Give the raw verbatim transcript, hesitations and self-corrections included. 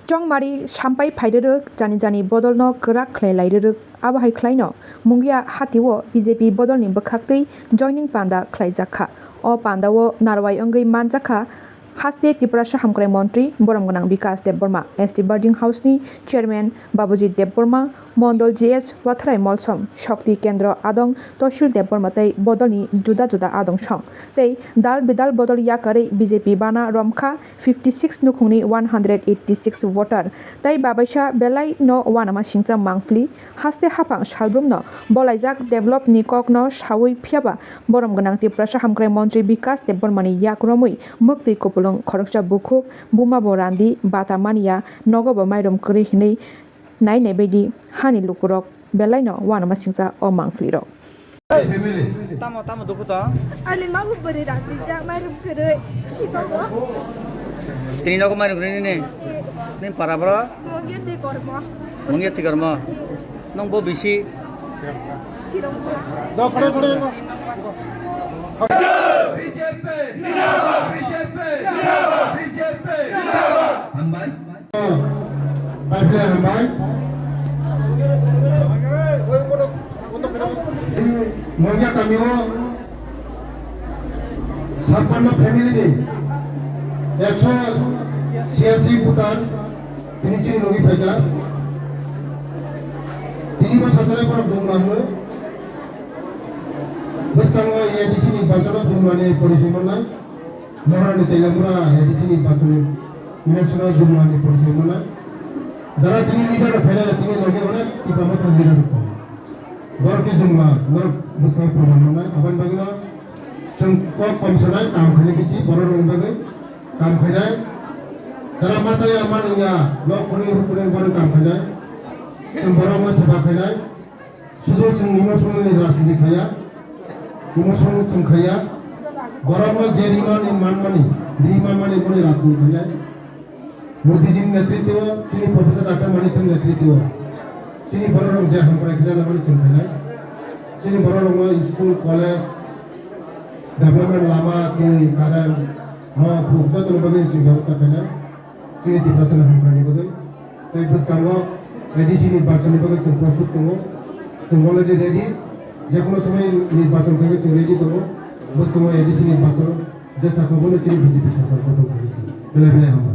Chongmari sampai phairwrwk, jani jani bodolno kwrak khlai lairwrwk. Abo hai khlaino Mungia hatio B J P bodolni bwkhaktwi joining panda khlaijakha. O pandao narwai wngwi manjakha haste Tiprasa hamkrai montri borom gwnang Bikas Debbarma, S T Boarding House ni chairman Babujit Debbarma, Mondol G S Watharai Molsom, Shokti Kendro Adong Toshil Debbarma tei bodolni juda juda adong song. Tei dal bidal bodol yakarwi B J P bana romkha fifty six nukhungni one hundred eighty six voter. Tei babaisa belai no uanama singcha mangphli, haste haphang salbrumno bolaijak develop ni kokno sawi phiyaba borom gwnang Tiprasa hamkrai montri Bikas Debbarmani yak romwi mwktwi kupulung khoroksa bukhuk, buma bo randi bata manya, nogo bo mairum kwrwi hinwi nai nai baidi hani lukurok belaino uanama singcha o mangphlirok. Tamo, tamo dukhu to? Ani mabu bwrwi rang rijak, mairum kwrwi, sibago. Tini nogo mairum kwrwi nini? Nini para bro? Mungya twi kormo. Mungya twi kormo? Nong bo bisi? Chirong. Hambai. Pai phlai hambai. Mongya kamio sappanno family ni ekso chhiyasi voter tini chini logi phaikha. Tini bo sachalai borok dum mango. Bwskango A D C ni bachano thumlani porichoi manna. Moharani Teilamura A D C ni bachani election o Jumlani porichoi mwnai. Jara tini leader rok phainai, tini logi onek Tipra Motha leader rok tongo. Borok khe Jumla norok bwskango proman mwnai. Aboni bagwino chwng kok kom sanai, kam khainai kisi borok rokni bagwi kam khainai. Jara masa ya mani ya nok khwnwi ruk khwnwi borok kam khainai. Chwng borok no seba khainai. Sudu chwng emotional ni rajniti khaya, emotional chwng khaya, borok no je rimani manmani, ri manmani boni rajniti khaya. Modi ji ni netritwo, chini Professor Doctor Manik Singh netritwo, chini borok rok je hamkrai khna nangmani chwng khainai. Chini borok rok no school, college, development lama, twi, current, no, phuk joto ni bagwi chwng bebostha khainai. Chini Tiprasa ni hamkrai ni bagwi. Tei bwskango A D C ni nirbachon ni bagwi chwng prostut tongo. Chwng already ready. Jekunu somoi nirbachon khaikhe chwng ready tongo. Bwskango A D C ni nirbachon jesa khe bono chini B J P sarkar gotong khaikhe chwng belai belai hambai.